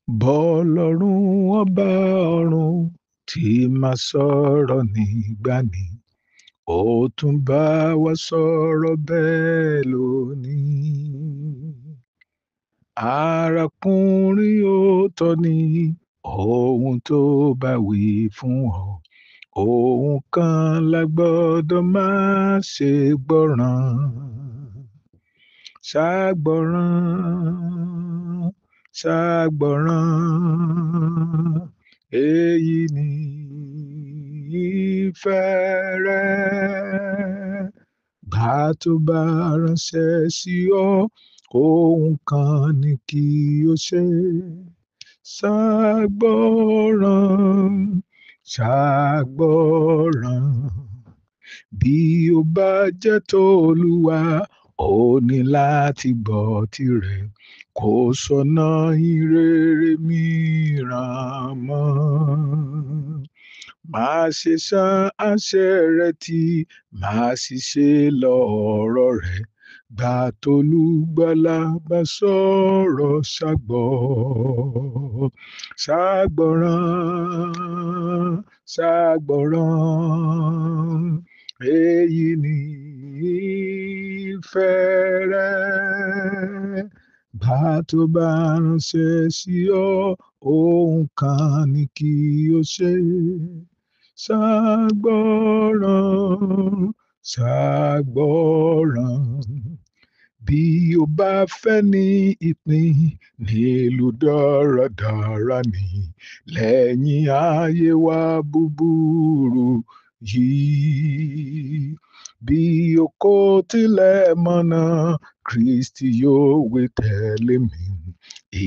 Bọ́lọ́run ọba ọ̀run tí máa sọ̀rọ̀ nígbàanì, ó tún bá wa sọ̀rọ̀ bẹ́ẹ̀ lónìí. Arákùnrin òótọ́ ni ohun tó bá wí fún ọ, ohun kan la gbọ́dọ̀ máa ṣe gbọ́ràn. Ṣàgbọ́ràn, ṣàgbọ́ràn, èyí ni ìfẹ́ rẹ̀. Gbà tó bá ránṣẹ́ sí ọ, ohun kan ni kí o ṣe. Ṣàgbọ́ràn, ṣàgbọ́ràn. Bí o bá jẹ́ tOlúwa, o ní láti gbọ́ tirẹ̀. Kò sọ̀nà ìrere mìíràn mọ́. Má ṣe san àṣẹ rẹ̀ tí, má sì ṣe lọ ọ̀rọ̀ rẹ̀. Gbà tOlùgbàlà bá sọ̀rọ̀ ṣàgbọ́. Ṣàgbọ́ràn, ṣàgbọ́ràn, èyí ni ìfẹ́ rẹ̀. Gbà tó bá ránṣẹ́ sí ọ, ohun kan ni kí o ṣe. Ṣàgbọ́ràn, ṣàgbọ́ràn. Bí o bá fẹ́ ní ìpín nílùú dáradára ní lẹ́yìn ayé wa búburú yìí. Bí o kò tilẹ̀ mọ̀nà, Kristi yóò wí tẹ̀lé mi.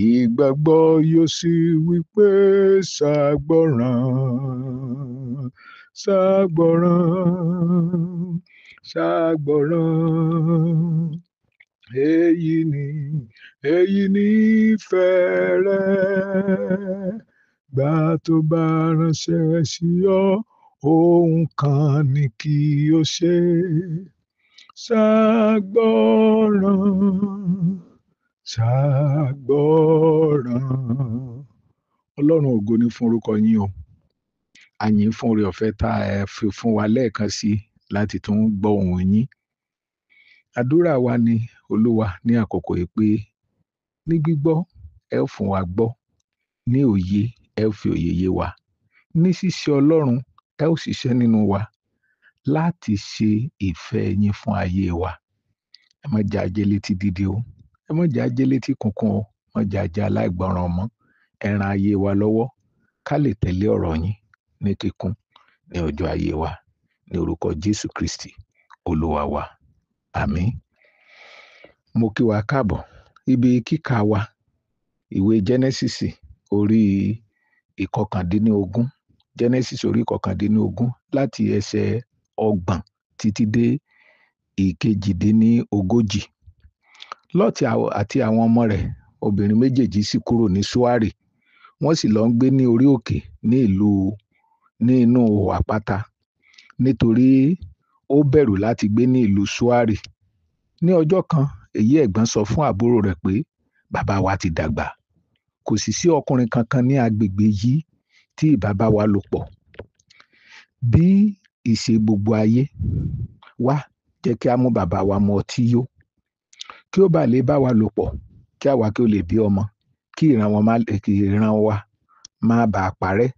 Ìgbàgbọ́ yóò sì wí pé ṣàgbọ́ràn, ṣàgbọ́ràn, ṣàgbọ́ràn. Èyí ni, èyí ni ìfẹ́ rẹ̀. Gbà tó bá ránṣẹ́ sí ọ, ohun kan ni kí o ṣe. Ṣàgbọ́ràn, ṣàgbọ́ràn. Ọlọ́run ògo ni fún orúkọ yín o. A yìn fún oore ọ̀fẹ́ tá ẹ fi fún wa lẹ́ẹ̀kan sí láti tún gbọ́ ohùn yín. Àdúrà wa ni Olúwa ní àkókò yìí pé ní gbígbọ́ ẹ ó fún wa gbọ́, ní òye ẹ ó fi òye yé wa, ní ṣíṣe Ọlọ́run ẹ ó ṣiṣẹ́ nínú wa láti ṣe ìfẹ́ yín fún ayé wa. Ẹ má jẹ́ a jẹ́ létí dídí o, ẹ má jẹ́ a jẹ́ létí kunkun o, má jẹ́ a jẹ́ aláìgbọràn mọ́. Ẹ ran ayé wa lọ́wọ́ ká lè tẹ̀lé ọ̀rọ̀ yín ní kíkún ní ọjọ́ ayé wa. Ní orúkọ Jésù Kristi, Olúwa wa. Àmín. Mo kí wa káàbọ̀. Ibi kíkà wa, ìwé Jẹ́nẹ́sísì orí ìkọkàndínlógún. Jẹ́nẹ́sísì orí ìkọkàndínlógún láti ẹsẹ̀ 30 títí dé ìkejìdínlógójì. Lọ́ọ̀tì àti àwọn ọmọ rẹ̀ obìnrin méjèèjì sì kúrò ní Ṣóàrì. Wọ́n sì lọ ń gbé ní orí òkè ní ìlú ní inú ihò àpáta nítorí ó bẹ̀rù láti gbé ní ìlú Ṣóàrì. Ní ọjọ́ kan, èyí ẹ̀gbọ́n sọ fún àbúrò rẹ̀ pé bàbá wa ti dàgbà. Kò sì sí ọkùnrin kankan ní agbègbè yìí tí ìbá bá wa lò pọ̀. Bí ìṣe gbogbo ayé, wá jẹ́ kí a mú bàbá wa mu ọtí yó, kí ó bá lè bá wa lò pọ̀, kí àwa kí ó lè bí ọmọ, kí ìran wọn má, kí ìran wa má bàa parẹ́.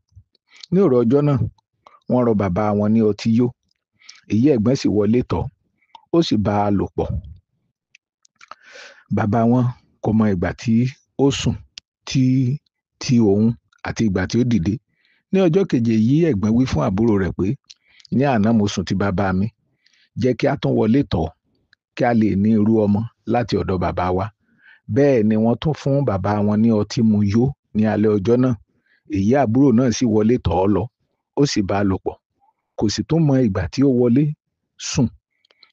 Ní òru ọjọ́ náà, wọ́n rọ bàbá wọn ní ọtí yó. Èyí ẹ̀gbọ́n sì wọlé tọ̀, ó sì bá a lò pọ̀. Bàbá wọn kò mọ ìgbà tí ó sùn tí òun àti ìgbà tí ó dìde. Ní ọjọ́ keje èyí ẹ̀gbọ́n wí fún àbúrò rẹ̀ pé, ní àná mo sùn ti bàbá mi, jẹ́ kí a tún wọlé tọ̀, kí a lè ní irú ọmọ láti ọ̀dọ̀ bàbá wa. Bẹ́ẹ̀ ni wọ́n tún fún bàbá wọn ní ọtí mu yó ní alẹ́ ọjọ́ náà. Èyí àbúrò náà sì wọlé tọ̀ ọ́ lọ, ó sì bá a lò pọ̀. Kò sì tún mọ ìgbà tí ó wọlé sùn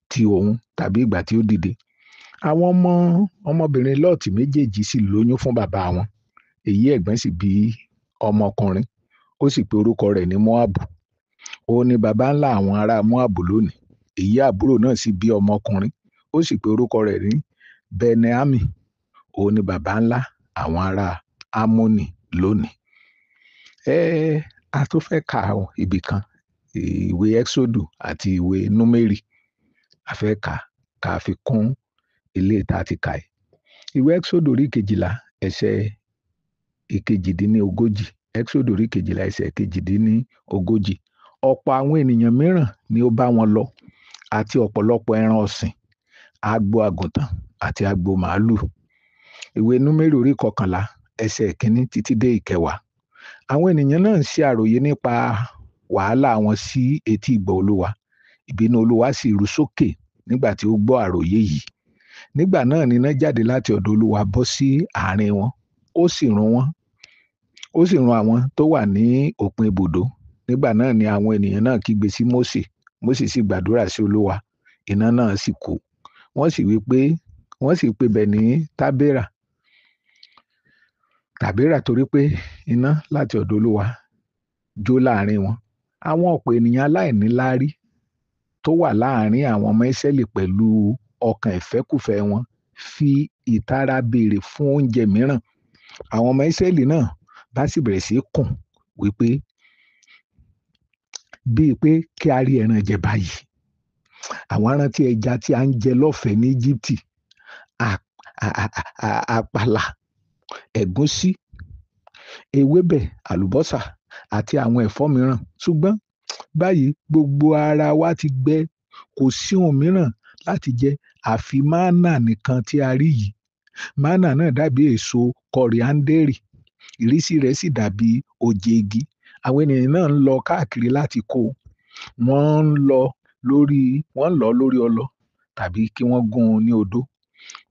ti òun tàbí ìgbà tí ó dìde. Àwọn ọmọ ọmọbìnrin Lọ́ọ̀tì méjèèjì sì lóyún fún bàbá wọn. Èyí ẹ̀gbọ́n sì bí ọmọkùnrin, ó sì pe orúkọ rẹ̀ ní Móábù. Òun ni baba ńlá àwọn ará Móábù lónìí. Èyí àbúrò náà sì bí ọmọkùnrin, ó sì pe orúkọ rẹ̀ ní Bẹniámì. Òun ni baba ńlá àwọn ará Ámónì. lónìí. A tó fẹ́ ka ibì kan, ìwé Ẹ́xódù àti ìwé Númérì. A fẹ́ kà ká fi kún ilé tá a ti kà yìí. Ìwé Ẹ́xódù orí 12 ẹsẹ̀ 38. Ẹ́xódù orí 12 ẹsẹ̀ 38. Ọ̀pọ̀ àwọn ènìyàn mìíràn ni ó bá wọn lọ, àti ọ̀pọ̀lọpọ̀ ẹran ọ̀sìn, agbo àgùntàn àti agbo màálù. Ìwé Númérì orí 11 ẹsẹ̀ 1 títí dé 10. Àwọn ènìyàn náà ń ṣe àròyé nípa wàhálà wọn sí etí ìgbọ́ Olúwa. Ìbínú Olúwa sì ru sókè nígbà tí ó gbọ́ àròyé yìí. Nígbà náà ni iná jáde láti ọ̀dọ̀ Olúwa bọ́ sí àárín wọn, ó sì run wọ́n, ó sì run àwọn tó wà ní òpin ibùdó. Nígbà náà ni àwọn ènìyàn náà kígbe sí Mósè. Mósè sì gbàdúrà sí Olúwa, iná náà sì kú. Wọ́n sì wí pé, wọ́n sì pè bẹ̀ ní Tábérà. Tàbérà torí pé iná láti ọ̀dọ̀ Olúwa jó láàrin wọn. Àwọn ọ̀pọ̀ ènìyàn aláìníláárí tó wà láàrin àwọn ọmọ Ísírẹ́lì pẹ̀lú ọkàn ìfẹ́kúfẹ̀ẹ́ wọn fi ìtara béèrè fún oúnjẹ mìíràn. Àwọn ọmọ Ísírẹ́lì náà bá sì bẹ̀rẹ̀ sí í kùn wípé bíi pé kí a rí ẹran jẹ báyìí. Àwọn rántí ẹja tí a ń jẹ lọ́fẹ̀ẹ́ ní Íjíbítì, àpàlà, ẹ̀gúsí, ewébẹ̀, àlùbọ́sà àti àwọn ẹ̀fọ́ mìíràn. Ṣùgbọ́n báyìí gbogbo ara wa ti gbẹ, kò sí ohun mìíràn láti jẹ àfi mánà nìkan tí a rí yìí. Mánà náà dàbí èso kọriándérì, ìrísí rẹ̀ sì dàbí òjé igi. Àwọn ènìyàn náà ń lọ káàkiri láti kó. Wọ́n ń lọ lórí, wọ́n ń lọ lórí ọlọ tàbí kí wọ́n gún un ní odó.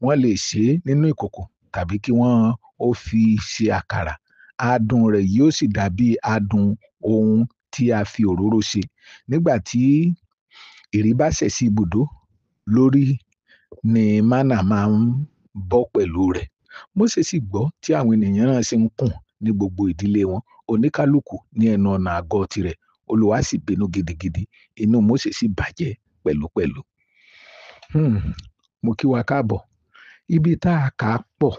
Wọ́n lè sè é nínú ìkòkò tàbí kí wọ́n ó fi ṣe àkàrà. Adùn rẹ̀ yóò sì dàbí adùn ohun tí a fi òróró ṣe. Nígbà tí ìrì bá sẹ̀ sí ibùdó lórí ni mánà máa ń bọ́ pẹ̀lú rẹ̀. Mósè sì gbọ́ tí àwọn ènìyàn náà sì ń kùn ní gbogbo ìdílé wọn, oníkálukú ní ẹnu ọ̀nà àgọ́ tirẹ̀. Olúwa sì bínú gidigidi, inú Mósè sì bàjẹ́ pẹ̀lúpẹ̀lú. Mo kí wa káàbọ̀. Ibi tá a kà pọ̀,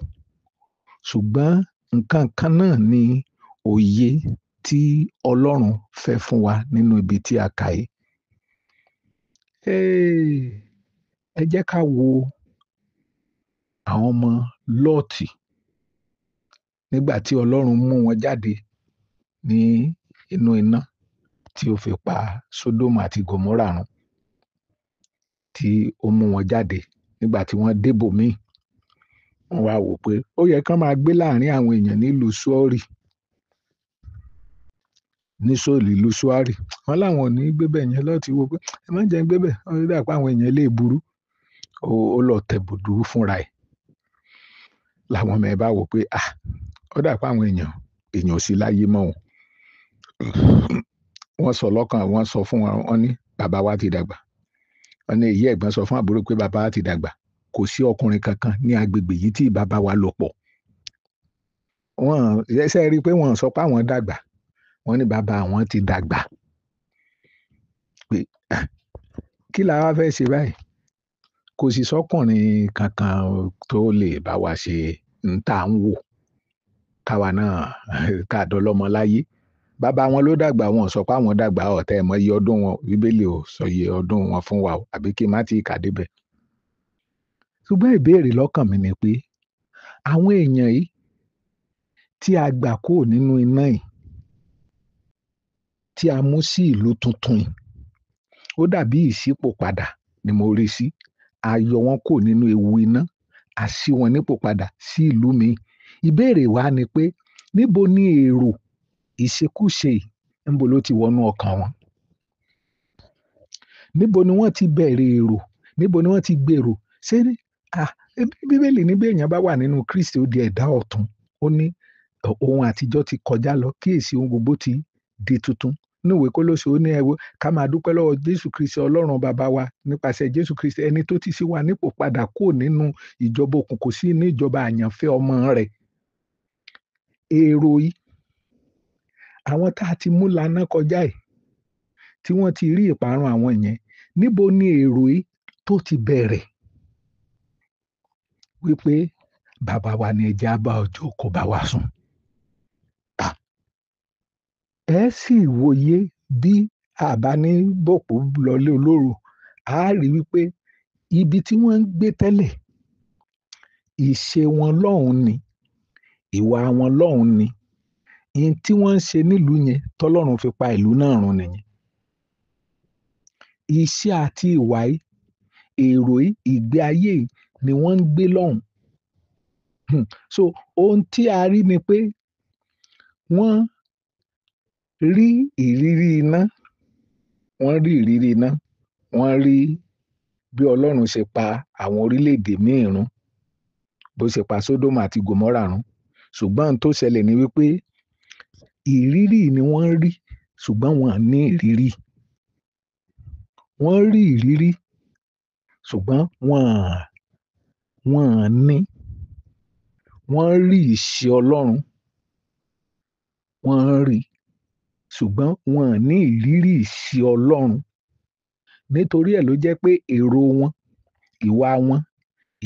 ṣùgbọ́n nǹkan kan náà ni òye tí Ọlọ́run fẹ́ fún wa nínú ibi tí a kà yìí. Ẹ jẹ́ ká wo àwọn ọmọ Lọ́ọ̀tì nígbà tí Ọlọ́run mú wọn jáde ní inú iná tí ó fi pa Sódómù àti Gòmórà run, tí ó mú wọn jáde nígbà tí wọ́n débòmíì. Wọ́n wá wò pé ó yẹ kí wọ́n máa gbé láàrin àwọn èèyàn nílùú Ṣóòrì, ní Sóòlì ìlú Ṣóàrì. Wọ́n láwọn ò ní gbé bẹ̀ yẹn. Lọ́ọ̀tì wò pé ẹ má jẹ́ ń gbé bẹ̀, ó dà pé àwọn èèyàn lè burú. Ó lọ tẹ̀bùdú fúnra ẹ̀. Làwọn ọmọ ẹ bá wò pé ó dà pé àwọn èèyàn ò sí láyé mọ́ o. Wọ́n sọ lọ́kàn, wọ́n sọ fún wọn, wọ́n ní bàbá wa ti dàgbà. Wọ́n ní ìyá ẹ̀gbọ́n sọ fún àbúrò pé bàbá wa ti dàgbà, kò sí ọkùnrin kankan ní agbègbè yìí tí bàbá wa lò pọ̀. Wọ́n ṣe rí i pé wọ́n sọ pé àwọn dàgbà, wọ́n ní bàbá àwọn ti dàgbà. Pé kí la wá fẹ́ ṣe báyìí? Kò sì sọ́kùnrin kankan tó lè bá wa ṣe ń tà ń wò káwa náà ká dọlọ́mọ láyé. Bàbá wọn ló dàgbà, wọn sọ pé àwọn dàgbà, ọ̀tá ẹ̀ mọ iye ọdún wọn, Bíbélì ò sọ iye ọdún wọn fún wa o, àbí kí n má ti kà débẹ̀. Ṣùgbọ́n ìbéèrè lọ́kàn mi ni pé àwọn èèyàn yìí tí a gbà kúrò nínú iná yìí, tí a mú sí ìlú tuntun yìí, ó dàbí ìṣípòpadà ni mo rí sí. A yọ wọ́n kúrò nínú ewu iná, a ṣí wọn nípò padà sí ìlú míì. Ìbéèrè wa ni pé níbo ni èrò ìṣekúṣe yìí, níbo ló ti wọnú ọkàn wọn? Níbo ni wọ́n ti bẹ̀rẹ̀ èrò? Níbo ni wọ́n ti gbèrò? Ṣé Bíbélì ní bí èèyàn bá wà nínú Kristi ó di ẹ̀dá ọ̀tun. Ó ní ohun àtijọ́ ti kọjá lọ, kíyèsí ohun gbogbo ti di tuntun. Nínú ìwé Kólósè ó ní ẹ wo ká máa dúpẹ́ lọ́wọ́ Jésù Kristi Ọlọ́run bàbá wa nípasẹ̀ Jésù Kristi ẹni tó ti ṣí wa nípò padà kúrò nínú ìjọba òkùnkùn sí inú ìjọba àyànfẹ́ ọmọ rẹ̀. Èrò yìí, àwọn tá a ti mú laná kọjá yìí, tí wọ́n ti rí ìparun àwọn yẹn, níbo ni èrò yìí tó ti bẹ̀rẹ̀? Wípé bàbá wa ni ẹja bá ọjọ́ kó bá wa sùn. Ẹ sì wòye bí àbá ní bòpò lọlé olóró, a rí wípé ibi tí wọ́n ń gbé tẹ́lẹ̀, ìṣe wọn lọ́hùn ni, ìwà wọn lọ́hùn ni, ihun tí wọ́n ń ṣe nílùú yẹn tọ́lọ́run fi pa ìlú náà run nìyẹn. Iṣẹ́ àti ìwà yìí, èrò yìí, ìgbé ayé yìí ni wọ́n ń gbé lọ́hùn. So ohun tí a rí ni pé wọ́n rí ìrírí iná, wọ́n rí ìrírí iná, wọ́n rí bí Ọlọ́run ṣe pa àwọn orílẹ̀-èdè míì run, bó ṣe pa Sódómù àti Gòmórà run. Ṣùgbọ́n ohun tó ṣẹlẹ̀ ni wípé ìrírí ni wọ́n rí, ṣùgbọ́n wọn ò ní ìrírí. Wọ́n rí ìrírí, ṣùgbọ́n wọn ò ní. Wọ́n rí ìṣe Ọlọ́run, wọ́n rí, ṣùgbọ́n wọn ò ní ìrírí ìṣe Ọlọ́run. Nítorí ẹ̀ ló jẹ́ pé èrò wọn, ìwà wọn,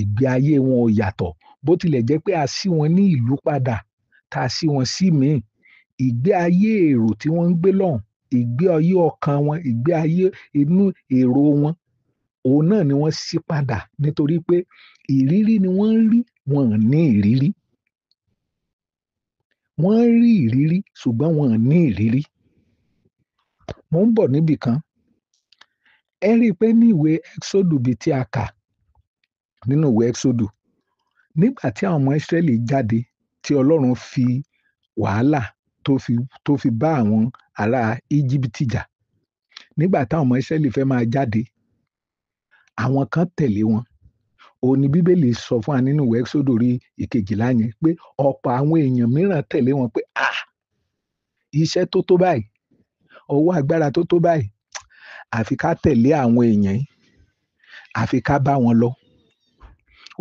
ìgbé ayé wọn ò yàtọ̀. Bó tilẹ̀ jẹ́ pé a ṣí wọn ní ìlú padà, tá a ṣí wọn sí míì, ìgbé ayé èrò tí wọ́n ń gbé lọ́hùn, ìgbé ayé ọkàn wọn, ìgbé ayé inú èrò wọn, òun náà ni wọ́n ṣí padà. Nítorí pé ìrírí ni wọ́n ń rí, wọn ò ní ìrírí. Wọ́n ń rí ìrírí, ṣùgbọ́n wọn ò ní ìrírí. Mo ń bọ̀ níbì kan. Ẹ rí i pé ní ìwé Ẹ́xódù bí tí a kà, nínú ìwé Ẹ́xódù, nígbà tí àwọn ọmọ Ísírẹ́lì jáde, tí Ọlọ́run fi wàhálà tó fi bá àwọn ará Íjíbítì jà. Nígbà táwọn ọmọ Ísírẹ́lì fẹ́ máa jáde, àwọn kan tẹ̀lé wọn. Òun ni Bíbélì sọ fún wa nínú ìwé Ẹ́xódù orí ìkejìlá yẹn pé ọ̀pọ̀ àwọn èèyàn mìíràn tẹ̀lé wọn pé, à, iṣẹ́ tó tó báyìí, ọwọ́ agbára tó tó báyìí, àfi ká tẹ̀lé àwọn èèyàn yìí, àfi ká bá wọn lọ.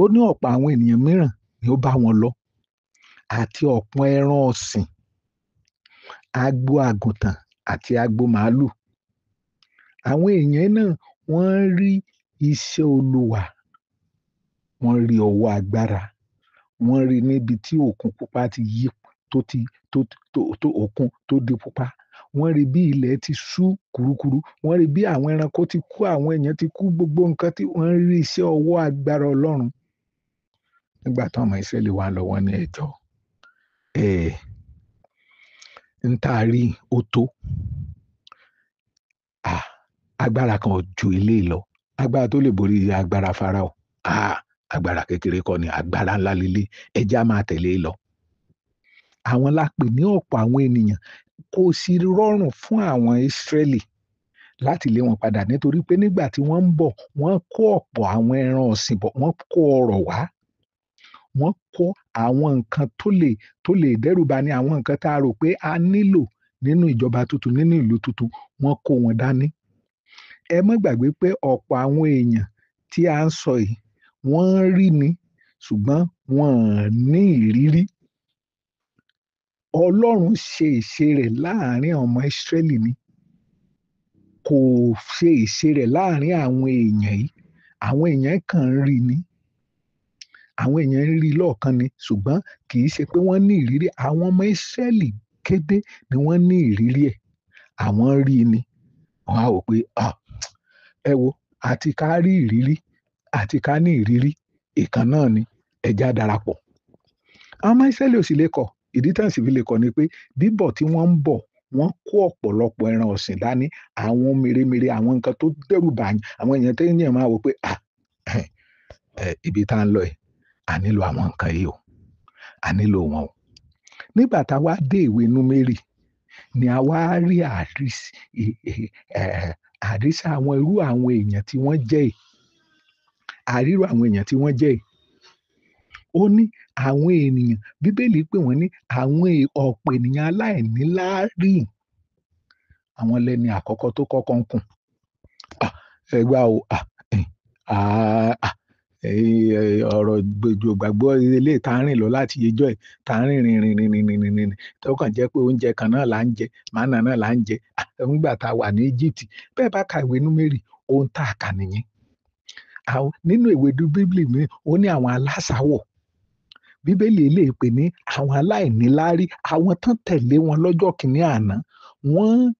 Ó ní ọ̀pọ̀ àwọn ènìyàn mìíràn ni ó bá wọn lọ, àti ọ̀pọ̀ ẹran ọ̀sìn, agbo àgùntàn àti agbo màálù. Àwọn èèyàn náà wọ́n rí iṣẹ́ Olúwa, wọ́n rí ọwọ́ agbára, wọ́n rí níbi tí òkun pupa ti yí, tó ti, tó, tó, tó òkun tó di pupa. Wọ́n rí bí ilẹ̀ ti ṣú kurukuru, wọ́n rí bí àwọn ẹranko ti kú, àwọn èèyàn ti kú, gbogbo nǹkan tí wọ́n rí iṣẹ́ ọwọ́ agbára Ọlọ́run. Nígbà táwọn ọmọ Ísírẹ́lì wá lọ, wọ́n ní ẹjọ́, ń tá a rí ó tó. Agbára kan ò ju ilé lọ. Agbára tó lè borí agbára Fáráò. Agbára kékeré kọ́ ni, agbára ńlá líle. Ẹ jẹ́ á máa tẹ̀lé lọ. Àwọn la pè ní ọ̀pọ̀ àwọn ènìyàn. Kò sì rọrùn fún àwọn Ísírẹ́lì láti lé wọn padà, nítorí pé nígbà tí wọ́n ń bọ̀, wọ́n kó ọ̀pọ̀ àwọn ẹran ọ̀sìn bọ̀, wọ́n kó ọrọ̀ wá. Wọ́n kó àwọn nǹkan tó lè dẹ́rùbà ní àwọn nǹkan tá a rò pé a nílò nínú ìjọba tuntun, nínú ìlú tuntun, wọ́n kó wọn dání. Ẹ má gbàgbé pé ọ̀pọ̀ àwọn èèyàn tí a ń sọ yìí, wọ́n ń rí ni, ṣùgbọ́n wọ́n ò ní ìrírí. Ọlọ́run ṣe ìṣe rẹ̀ láàárín ọmọ Ísírẹ́lì ni. Kò ṣe ìṣe rẹ̀ láàárín àwọn èèyàn yìí. Àwọn èèyàn kàn ń rí ni. Àwọn èèyàn ń rí lọ́ọ̀kan ni, ṣùgbọ́n kì í ṣe pé wọ́n ní ìrírí. Àwọn ọmọ Ísírẹ́lì kété ni wọ́n ní ìrírí ẹ̀. Àwọn rí ni. Wọ́n á wò pé, ẹ wo, àti ká rí ìrírí, àti ká ní ìrírí, ìkan náà ni, ẹ já darapọ̀. Àwọn ọmọ Ísírẹ́lì ò sì lè kọ̀. Ìdí tí wọ́n sì fi lè kọ̀ ni pé bíbọ̀ tí wọ́n ń bọ̀, wọ́n kó ọ̀pọ̀lọpọ̀ ẹran ọ̀sìn dání, àwọn mèremère, àwọn nǹkan tó dẹ́rù bà yín, àwọn èèyàn tó ń yàn máa wò pé, ibi tá ń lọ yìí, a nílò àwọn nǹkan yìí o, a nílò wọn o. Nígbà tá a wá dé ìwé Númérì, ni a wá rí àrísí àwọn irú àwọn èèyàn tí wọ́n jẹ́ yìí. Àríró àwọn èèyàn tí wọ́n jẹ́ yìí. Ó ní àwọn ènìyàn, Bíbélì pè wọ́n ní àwọn ọ̀pọ̀ ènìyàn aláìníláárí. Àwọn lẹ́ni àkọ́kọ́ tó kọ́kọ́ ń kùn. Ẹ gbà o, ọ̀rọ̀ gbogbo gbàgbọ́ ilé tá ń rìn lọ láti ijọ́ yìí, tá ń rìn, rìn, rìn, rìn, rìn, rìn, rìn, rìn, tó kàn jẹ́ pé oúnjẹ kan náà là ń jẹ, mánà náà là ń jẹ. Nígbà tá a wà ní Egypt, bẹ́ẹ̀ bá ka ìwé Númérì, ohun tá a kà nìyẹn. Nínú ìwé Bíbélì mi, ó ní àwọn aláṣàwọ̀. Bíbélì lè pè ní àwọn aláìníláárí, àwọn tán tẹ̀lé wọn lọ́jọ́ kìíní àná, Wọ́n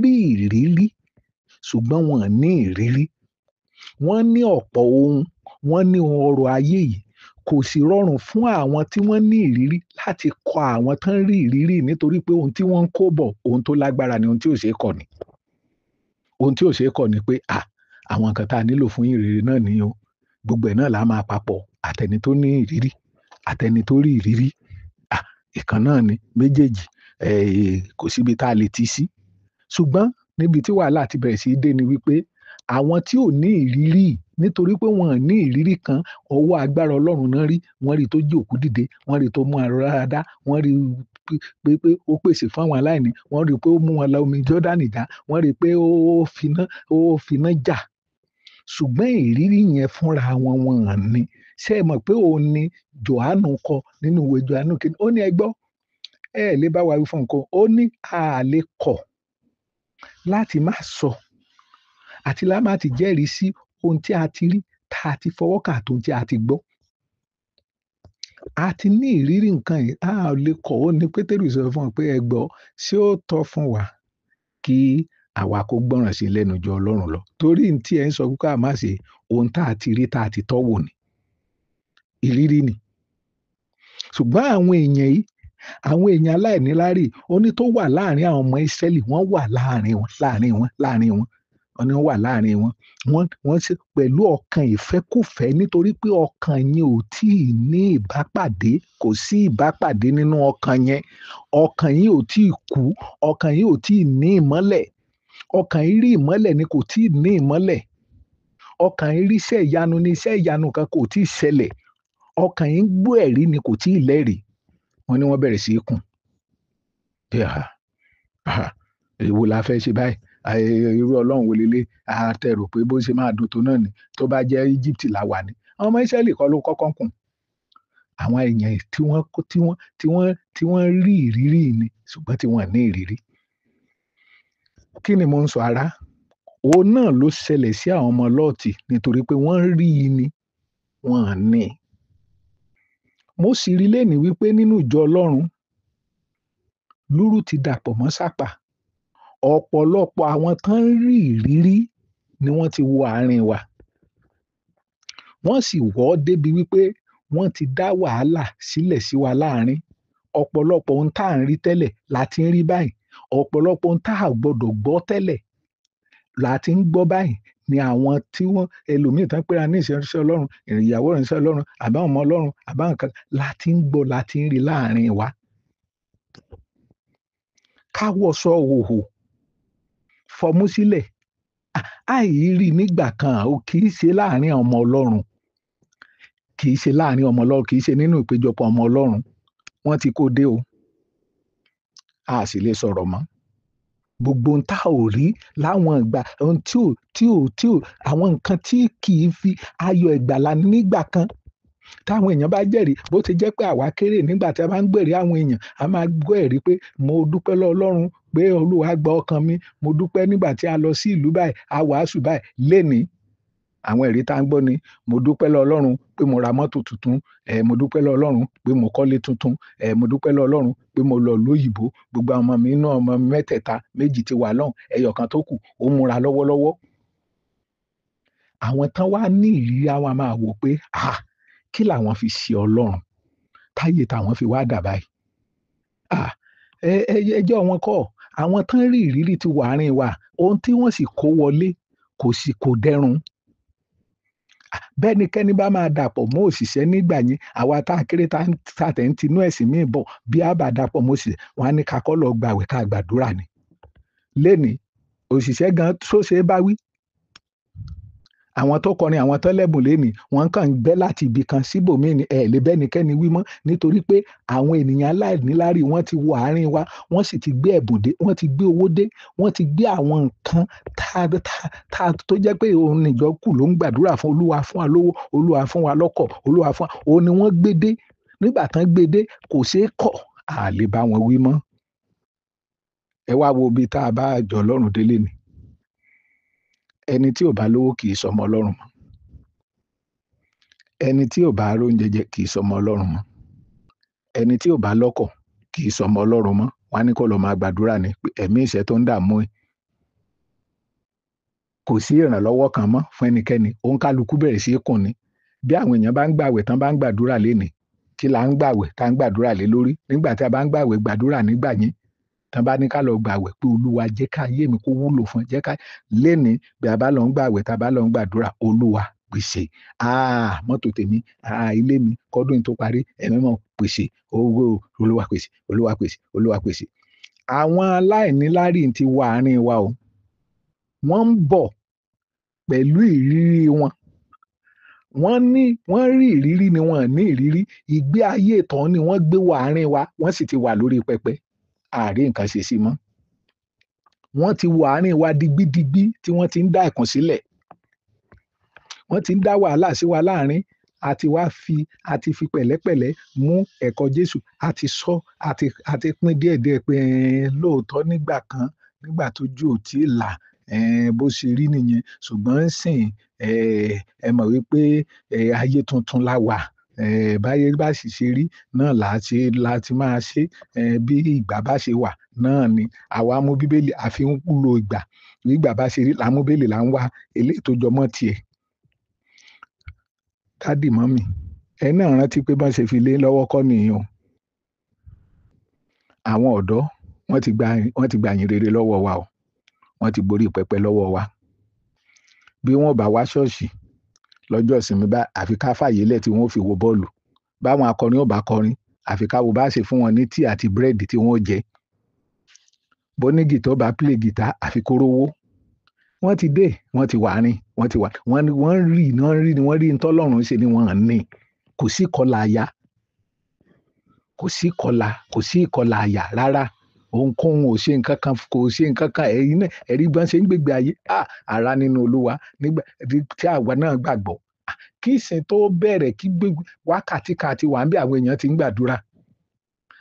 rí ìrírí ṣùgbọ́n wọn ní ìrírí. Wọ́n ní ọ̀pọ̀ ohun, wọ́n ní ohun ọrọ̀ ayé yìí. Kò sì rọrùn fún àwọn tí wọ́n ní ìrírí láti kọ àwọn tán rí ìrírí, nítorí pé ohun tí wọ́n ń kó bọ̀, ohun tó lágbára ni, ohun tí ò ṣeé kọ̀ ni. Ohun tí ò ṣeé kọ̀ ni pé àwọn nǹkan tá a nílò fún ìrírí náà ni o. Gbogbo ẹ̀ náà là máa papọ̀, àtẹni tó ní ìrírí, àtẹni tó rí ìrírí. Ìkan náà ni méjèèjì, kò síbi tá a lè ti sí. Ṣùgbọ́n níbi tí wàhálà ti bẹ̀rẹ̀ sí í dé ni wípé àwọn tí ò ní ìrírí, nítorí pé wọ́n ní ìrírí kan, ọwọ́ agbára Ọlọ́run náà rí, wọ́n rí tó jí òkú dìde, wọ́n rí tó mú arọ lára dá, wọ́n rí pé ó pèsè fún àwọn aláìní, wọ́n rí pé ó mú wọn la omi Jọ́dánì já, wọ́n rí pé ó finá jà. Ṣùgbọ́n ìrírí yẹn fúnra wọn wọn ní. Ṣé ẹ mọ̀ pé òun ni Jòhánù kọ nínú ìwé Jòhánù kìíní? Ó ní ẹ gbọ́, ẹ lè bá wa wí fún nǹkan. Ó ní a lè kọ̀ láti má sọ àti lá má ti jẹ́rìí sí ohun tí a ti rí, tá a ti fọwọ́ kàn àti ohun tí a ti gbọ́. A ti ní ìrírí nǹkan yìí, a lè kọ̀. Ó ní Pétérù sọ fún wọn pé ẹ gbọ́, ṣé ó tọ́ fún wa kí àwa kó gbọ́ràn sí lẹ́nu ju Ọlọ́run lọ? Torí ohun tí ẹ ń sọ pé ká má ṣe, ohun tá a ti rí, tá a ti tọ́ wò ni. Ìrírí ni. Ṣùgbọ́n àwọn èèyàn yìí, àwọn èèyàn aláìníláárí, ó ní tó wà láàrin àwọn ọmọ Ísírẹ́lì, wọ́n wà láàrin wọn, láàrin wọn, láàrin wọn. Wọ́n ní wọ́n wà láàrin wọn. Wọ́n ṣe pẹ̀lú ọkàn ìfẹ́kúfẹ̀ẹ́, nítorí pé ọkàn yẹn ò tí ì ní ìbápàdé, kò sí ìbápàdé nínú ọkàn yẹn. Ọkàn yìí ò tí ì kú, ọkàn yìí ò tí ì ní ìmọ́lẹ̀. Ọkàn yìí rí ìmọ́lẹ̀ ni kò tí ì ní ìmọ́lẹ̀. Ọkàn yìí rí iṣẹ́ ìyanu ni iṣẹ́ ìyanu kan kò tí ì ṣẹlẹ̀. Ọkàn yìí ń gbọ́ ẹ̀rí ni kò tí ì lẹ́rìí. Wọ́n ní wọ́n bẹ̀rẹ̀ sí í kùn. Èwo la fẹ́ ṣe báyìí? Irú Ọlọ́run wo lélẹ̀? A tẹ rò pé bó ṣe máa dùn tó náà ni. Tó bá jẹ́ Egypt la wà ní. Àwọn ọmọ Ísírẹ́lì kọ́ ló kọ́kọ́ kùn. Àwọn èèyàn tí wọ́n rí ìrírí ni, ṣùgbọ́n tí wọ́n ní ìrírí. Kí ni mò ń sọ ará? Òun náà ló ṣẹlẹ̀ sí àwọn ọmọ Lọ́ọ̀tì, nítorí pé wọ́n rí i ni, wọ́n ní. Mo sì rí lẹ́ni wípé nínú ìjọ Ọlọ́run, lúrú ti dàpọ̀ mọ́ sápà. Ọ̀pọ̀lọpọ̀ àwọn tán ń rí ìrírí ni wọ́n ti wọ àárín wa. Wọ́n sì wọ́ débi wípé wọ́n ti dá wàhálà sílẹ̀ sí wa láàrin. Ọ̀pọ̀lọpọ̀ ohun tá à ń rí tẹ́lẹ̀ la ti ń rí báyìí. Ọ̀pọ̀lọpọ̀ ohun tá a gbọ́dọ̀ gbọ́ tẹ́lẹ̀ la ti ń gbọ́ báyìí ni àwọn tí wọ́n ẹlòmíì tán péra ní ìṣẹ́ Ọlọ́run, ìyàwó ìránṣẹ́ Ọlọ́run, àbá ọmọ Ọlọ́run, àbá nǹkan la ti ń gbọ́, la ti ń rí láàrin wa. Ká wọṣọ òhò fọmú sílẹ̀, àìrí nígbà kan, ó kì í ṣe láàrin ọmọ Ọlọ́run, kì í ṣe láàrin ọmọ Ọlọ́run, kì í ṣe nínú ìpéjọpọ̀ ọmọ Ọlọ́run. Wọ́n ti kó dé o, a sì lè sọ̀rọ̀ mọ́. Gbogbo ohun tá ò rí láwọn ìgbà, ohun tí ò àwọn nǹkan tí kì í fi ayọ̀ ìgbàlà nígbà kan. Táwọn èèyàn bá jẹ́rìí, bó ti jẹ́ pé àwa kéré nígbà tí a bá ń gbèrè àwọn èèyàn, a máa gbọ́ ẹ̀rí pé mo dúpẹ́ lọ́wọ́ Ọlọ́run pé Olúwa gba ọkàn mi, mo dúpẹ́ nígbà tí a lọ sí ìlú báyìí, a wàásù báyìí lénìí. Àwọn ẹ̀rí tá ń gbọ́ ni mo dúpẹ́ lọ́wọ́ Ọlọ́run pé mo ra mọ́tò tuntun, mo dúpẹ́ lọ́wọ́ Ọlọ́run pé mo kọ́lé tuntun, mo dúpẹ́ lọ́wọ́ Ọlọ́run pé mo lọ ìlú òyìnbó, gbogbo àwọn ọmọ mi inú ọmọ mẹ́tẹ̀ẹ̀ta méjì ti wà lọ́hùn, ẹyọ kan tó kù ó múra lọ́wọ́lọ́wọ́. Àwọn tán wá ní ìrírí àwọn máa wò pé kí làwọn fi ṣe Ọlọ́run táyé táwọn fi wá dà báyìí. Ẹjọ́ wọn kọ́, àwọn tán rí ìrírí ti wà àárín wa, ohun tí wọ́n sì kó wọlé kò dẹrùn. Bẹ́nikẹ́ni bá máa dàpọ̀ mọ́ òṣìṣẹ́ nígbà yẹn, àwa tá a kéré tá a tẹ̀ ń tinú ẹ̀sìn míì bọ̀, bí a bá dàpọ̀ mọ́ òṣìṣẹ́, wọn á ní ká kọ́ lọ gbàwẹ̀ ká gbàdúrà ni. Lénìí, òṣìṣẹ́ gan tó ṣe é bá wí. Àwọn tó kọrin, àwọn tó lẹ́bùn lénìí, wọ́n kàn ń gbẹ́ láti ibì kan síbòmíì ní ẹ̀ lè bẹ́nikẹ́ni wí mọ́, nítorí pé àwọn ènìyàn aláìníláárí wọ́n ti wọ àárín wa, wọ́n sì ti gbé ẹ̀bùn dé, wọ́n ti gbé owó dé, wọ́n ti gbé àwọn nǹkan tá tó jẹ́ pé òun nìjọ kù ló ń gbàdúrà fún Olúwa fún wa lówó, Olúwa fún wa lọ́kọ̀, Olúwa fún wa, òun ni wọ́n gbé dé. Nígbà tán gbé dé, kò ṣeé kọ̀, a lè bá wọn wí mọ́. Ẹ wá wo ibi tá a bá àjọ Ọlọ́run délé ni. Ẹni tí ò bá lówó kì í sọmọ Ọlọ́run mọ́. Ẹni tí ò bá róúnjẹ jẹ kì í sọmọ Ọlọ́run mọ́. Ẹni tí ò bá lọ́kọ̀ kì í sọmọ Ọlọ́run mọ́. Wọ́n á ní kó lọ máa gbàdúrà ní ẹ̀mí ìṣẹ́ tó ń dààmú ẹ̀. Kò sí ìrànlọ́wọ́ kan mọ́ fún ẹnikẹ́ni. Òǹkálukú bẹ̀rẹ̀ sí í kùn ni. Bí àwọn èèyàn bá ń gbàwẹ̀ tán bá ń gbàdúrà lénìí, kí là ń gbàwẹ̀ tá ń gbàdúrà lé lórí? Nígbà tí a bá ń gbàwẹ̀ gbàdúrà nígbà yẹn, tán bá ní ká lọ gbàwẹ̀ pé Olúwa jẹ́ ká ayé mi kó wúlò fún ẹ, jẹ́ ká lénìí bí a bá lọ ń gbàwẹ̀ tá a bá lọ ń gbàdúrà, Olúwa pèsè, mọ́tò tèmi, ilé mi, kọ́dún tó parí, ẹ̀mí mọ́ pèsè, owó, Olúwa pèsè, Olúwa pèsè, Olúwa pèsè. Àwọn aláìníláárí ti wọ àárín wa o. Wọ́n ń bọ̀ pẹ̀lú ìrírí wọn. Wọ́n ní, wọ́n rí ìrírí ni wọ́n ní ìrírí. Ìgbé ayé tán ni wọ́n gbé wọ àárín wa, wọ́n sì ti wà lórí pẹpẹ. Àárín nǹkan ṣe sí mọ́. Wọ́n ti wọ àárín wa digbídigbí tí wọ́n ti ń dá ẹ̀kún sílẹ̀. Wọ́n ti ń dá wàhálà sí wa láàrin. A ti wá fi, a ti fi pẹ̀lẹ́pẹ̀lẹ́ mú ẹ̀kọ́ Jésù. A ti sọ, a ti pín díẹ̀díẹ̀ pé lóòótọ́ nígbà kan, nígbà tójú ò tí ì là, bó ṣe rí nìyẹn. Ṣùgbọ́n sìn, ẹ mọ̀ wípé ayé tuntun la wà. Báyé bá sì ṣe rí náà là á ṣe, la ti máa ṣe. Bí ìgbà bá ṣe wà náà ni àwa mú Bíbélì, a fi ń lo ìgbà. Bí ìgbà bá ṣe rí, là mú Bíbélì là ń wá eléyìí tó jọmọ́ tiẹ̀. Dádì mọ́mì, ẹ náà rántí pé bá ṣe fi lé lọ́wọ́ kọ́ nìyẹn o. Àwọn ọ̀dọ́ wọ́n ti gba ìyìn rere lọ́wọ́ wa o. Wọ́n ti gborí pẹpẹ lọ́wọ́ wa. Bí wọ́n bá wá ṣọ́ọ̀ṣì lọ́jọ́ ìsinmi bá, àfi ká fàyè lẹ̀ tí wọ́n ó fi wo bọ́ọ̀lù. Báwọn akọrin ò bá kọrin, àfi ká wo bá ṣe fún wọn ní tíì àti búrẹ́dì tí wọ́n ó jẹ. Bó ní gìtá ó bá play gìtá, àfi kó rówó. Wọ́n ti dé, wọ́n ti wà rìn, wọ́n ti wà. Wọ́n rí, wọ́n rí, wọ́n rí ntọ́lọ́run ṣe ni wọ́n ní. Kò sí ìkọlà àyà. Kò sí ìkọlà, kò sí ìkọlà àyà rárá. Ohunkóhun ò ṣe nǹkan kan, kò ṣe nǹkan kan. Ẹ̀yin náà, ẹ̀rí gbọ́n ṣe ń gbégbé ayé. Ara nínú Olúwa nígbà tí àwa náà gbàgbọ́. Kí ìsìn tó bẹ̀rẹ̀, kí gbé wákàtí kan àti wà ń bí àwọn èèyàn ti ń gbàdúrà.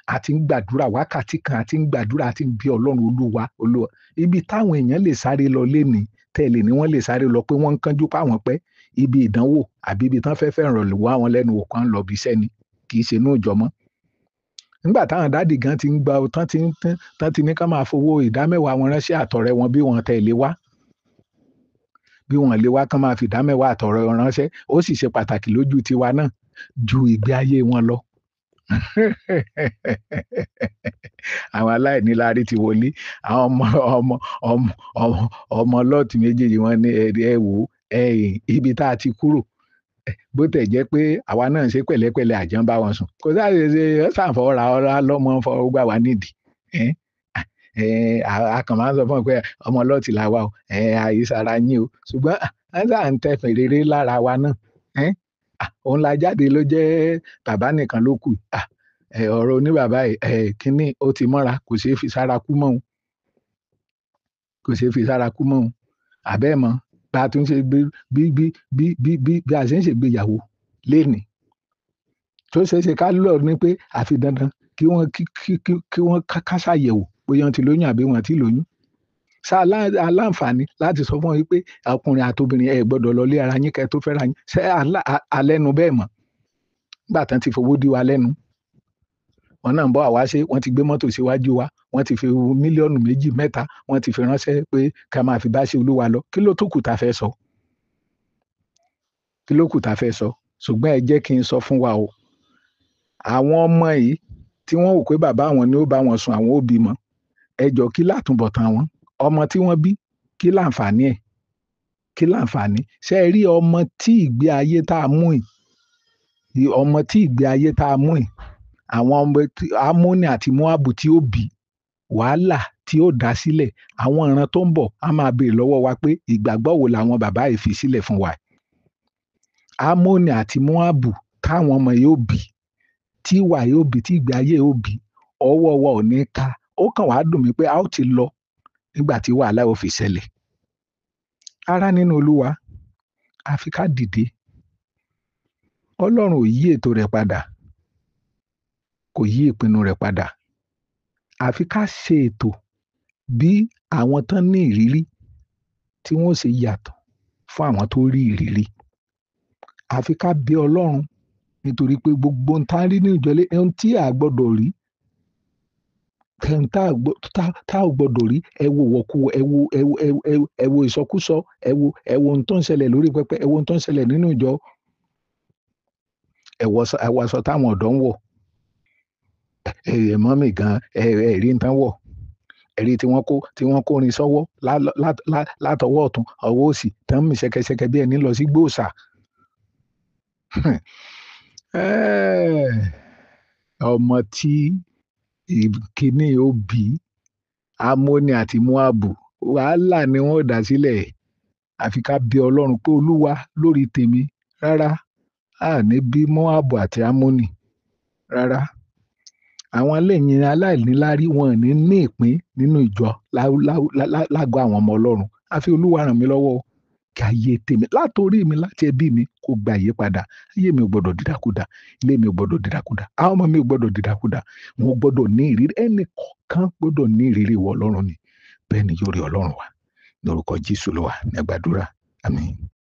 A ti ń gbàdúrà wákàtí kan, a ti ń gbàdúrà, a ti ń bí Ọlọ́run Olúwa, Olúwa. Ibi táwọn èèyàn lè sáré lọ lénìí, tẹ́lẹ̀ ni wọ́n lè sáré lọ pé wọ́n ń kánjú pa wọ́n pẹ́. Ibi ìdánwò àbí ibi tán fẹ́ fẹ́ràn lò wá wọn lẹ́nu wò kan lọ bí iṣẹ́ ni, kì í ṣe inú ìjọ mọ́. Nígbà táwọn dádì gan ti ń gba, tán ti ní ká máa fowó ìdámẹ́wàá wọn ránṣẹ́ àtọ̀rẹ́ wọn bí wọ́n tẹ̀lé wá. Bí wọ́n lè wá kán máa fi ìdámẹ́wàá àtọ̀rẹ́ wọn ránṣẹ́, ó sì ṣe pàtàkì lójú tiwa náà ju ìgbé ayé wọn lọ. Àwọn aláìníláárí ti wọlé. Àwọn ọmọ Lọ́ọ̀tì méjèèjì wọ́n ní ẹ wò ó, ibi tá a ti kúrò. Bó tẹ̀ jẹ́ pé àwa náà ń ṣe pẹ̀lẹ́pẹ̀lẹ́ àjọ ń bá wọn sùn. Kò sáà ṣe ṣe ṣàǹfọ̀ra ọ̀rá lọ́mọ ń fọwọ́ gbà wá nídìí. A kàn máa ń sọ fún wọn pé ọmọ Lọ́ọ̀tì là wa o, àìsàrà yín o. Ṣùgbọ́n ẹ ṣáà ń tẹ̀fẹ̀ rere lára wa náà. Òun la jáde ló jẹ́ bàbá nìkan ló kù. Ọ̀rọ̀ oníbàbá yìí, kínní ó ti mọ́ra, kò ṣeé fi sára kú mọ́ òun. Kò ṣeé fi sára kú mọ́ òun. Àbẹ́ mọ́, bá a tún ṣe bí a ṣe ń ṣègbéyàwó lénìí. Tó ṣeé ṣe ká lọ ní pé àfi dandan kí wọ́n kí wọ́n ká ṣàyẹ̀wò bóyá wọ́n ti lóyún àbí wọ́n ti lóyún. Ṣá aláǹfààní láti sọ fún wọn wípé ọkùnrin àti obìnrin ẹ gbọ́dọ̀ lọ lé ara yín kẹ́ tó fẹ́ra yín. Ṣé alẹ́nu bẹ́ẹ̀ mọ́? Nígbà tán ti fowó dí wa lẹ́nu. Wọ́n náà ń bọ̀ àwa ṣe, wọ́n ti gbé mọ́tò síwájú wa, wọ́n ti fi mílíọ̀nù 2, 3, wọ́n ti fi ránṣẹ́ pé ká máa fi bá ṣe Olúwa lọ. Kí ló tún kù tá fẹ́ sọ? Kí ló kù tá fẹ́ sọ? Ṣùgbọ́n ẹ jẹ́ kí n sọ fún wa o. Àwọn ọmọ yìí tí wọ́n wò pé bàbá wọn ni ó bá wọn sùn, àwọn ó bímọ. Ẹ jọ kí látúbọ̀tán wọn. Ọmọ tí wọ́n bí, kí láǹfààní ẹ̀? Kí láǹfààní? Ṣé ẹ rí ọmọ tí ìgbé ayé tá a mú yìí? Ọmọ tí ìgbé ayé tá a mú yìí, àwọn ọmọ tí Ámónì àti Móábù tí ó bí, wàhálà tí ó dá sílẹ̀, àwọn ìran tó ń bọ̀ á máa béèrè lọ́wọ́ wa pé ìgbàgbọ́ wo làwọn bàbá yìí fi sílẹ̀ fún wa. Ámónì àti Móábù táwọn ọmọ yóò bí, tí ìwà yóò bí, tí ìgbé ayé yóò bí, ọwọ́ wa ò ní ká. Ó kàn wá dùn mí pé a ó ti lọ nígbà tí wàhálà ó fi ṣẹlẹ̀. Ará nínú Olúwa, àfi ká dìde. Ọlọ́run ò yí ètò rẹ̀ padà. Kò yí ìpinnu rẹ̀ padà. Àfi ká ṣe ètò bí àwọn tán ní ìrírí tí wọ́n ṣe yàtọ̀ fún àwọn tó rí ìrírí. Àfi ká bí Ọlọ́run nítorí pé gbogbo ohun tá a rí ní ìjọlé, ohun tí a gbọ́dọ̀ rí, Tá ò gbọ́dọ̀ rí. Ẹ wo wọ̀kuwọ̀, ẹ wo ẹ wo ẹ wo ẹ wo ìsọkúsọ, ẹ wo ohun tó ń ṣẹlẹ̀ lórí pẹpẹ, ẹ wo ohun tó ń ṣẹlẹ̀ nínú ìjọ. Ẹ wo aṣọ táwọn ọ̀dọ́ ń wọ̀. Ẹ mọ́mì gan, ẹ rí nǹkan wọ̀. Ẹ̀rí tí wọ́n kó rin sọ́wọ́ látọwọ́ ọ̀tún, ọwọ́ òsì, tán mì ṣẹ̀kẹ̀ṣẹ̀kẹ̀ bí ẹni lọ sí gbòòsà. Ọmọ tí kíní ó bí Ámónì àti Móábù, wàhálà ni wọ́n dá sílẹ̀. Àfi ká bí Ọlọ́run pé, Olúwa, lórí tèmi, rárá, a ní bí Móábù àti Ámónì rárá. Àwọn lẹ́yìn aláìníláárí, wọn ò ní ní ìpín nínú ìjọ lágọ̀ọ́ àwọn ọmọ Ọlọ́run. Àfi Olúwa ràn mí lọ́wọ́ kí ayé tèmi, látòrí mi, láti ẹbí mi, kó gba ìyípadà. Ayé mi ò gbọdọ̀ dídàkudà, ilé mi ò gbọdọ̀ dídàkudà, àwọn ọmọ mi ò gbọdọ̀ dídàkudà. Wọn gbọdọ̀ ní ìrírí, ẹnì kọ̀ọ̀kan gbọdọ̀ ní ìrírí ìwọ Ọlọ́run ni. Bẹ́ẹ̀ ni yóò rí, Ọlọ́run wa. Ní orúkọ Jésù ló wà ní àgbàdúrà. Àmín.